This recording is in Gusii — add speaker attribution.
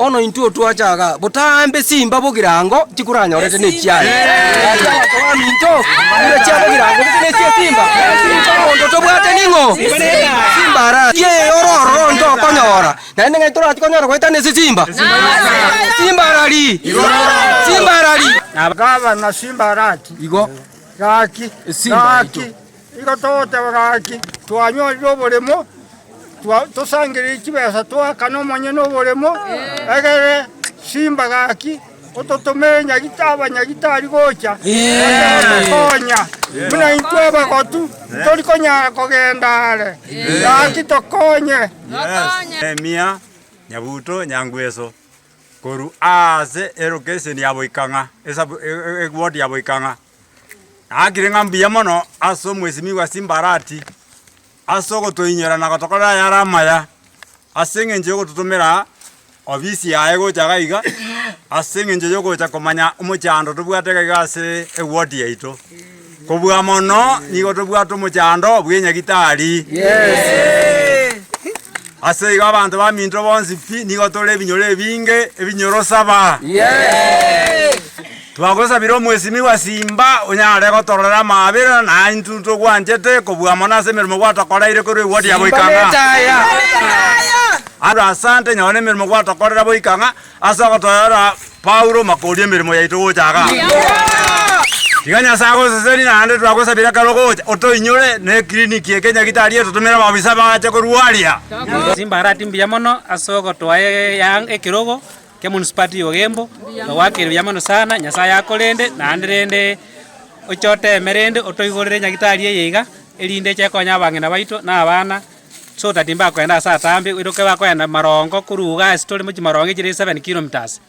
Speaker 1: Bono intwe otwacha igaa, botambe simba bogirango chikoranyorete nechiaye. Gaki abanto baminto, buna chia bogirango gose nechia simba, omonto tobwate ning'o? Simba ara eye ore ororo ntokonyora, naende ng'ai torachi konyora goetana ase simba? Simba arari? Simba arari?
Speaker 2: Gavana simba arati.
Speaker 1: Igo.
Speaker 2: Gaki,
Speaker 1: Esimba yaito.
Speaker 2: gaki, igo togoteba gaki, twanyorire oboremo, twa tosangererie chibesa toakane omonyene oboremo, egere simba gaki, ototomere nyagita abanyagitari gocha, bache gotokonya. Buna intwe abagotu, ntori konyara kogenda are, gaki tokonye.
Speaker 3: Nehemia Nyabuto Nyangweso korwa aase elokeseni ya Boikang'a, esabu eward ya Boikang'a. Naakire ng'a mbuya mono ase omwesimigwa Simba Arati, ase ogotoinyora na gotokorera ayare amaya, ase eng'encho ya ogototomera ofisi yaye gocha iga iga, ase eng'encho ya ogocha komanya omochando tobwate iga iga ase eward yaito. Kobua mono, nigo tobwate omochando bwa enyagitari. Ase igo abanto baminto bonsi pi, nigo tore ebinyoro ebinge, ebinyoro saba. Twagosabire omwesimigwa simba onyare gotororera amaabera, na intwe ntogwanchete kobua mono ase emeremo gwatokoreire korwa ewodi ya
Speaker 1: Simba
Speaker 3: boikang'a.
Speaker 1: netaya.
Speaker 3: Aro asante nonye na emeremo gwatokorera boikang'a ase ogotoyora Paulo makori emeremo yaito gocha igaa. Tiga Nyasae agosesenie naende twagosabire ekero ogocha otoinyore ne eclinic eke nyagitari etotomere ababisa bache korwa aria.
Speaker 4: Simba Arati mbuya mono ase ogotoa eyanga ekerogo kia municipality ya Ogembo, twagoakire buya mono sana, Nyasaye akorende naende rende oche oteme rende otoigorere nyagitari eye iga, erinde eche ekonya abang'ina baito na abana. So that mbakoenda ase atambe, oiroke bakoenda marongo korwa iga ase tore mochie marongo echire 7 kilometres.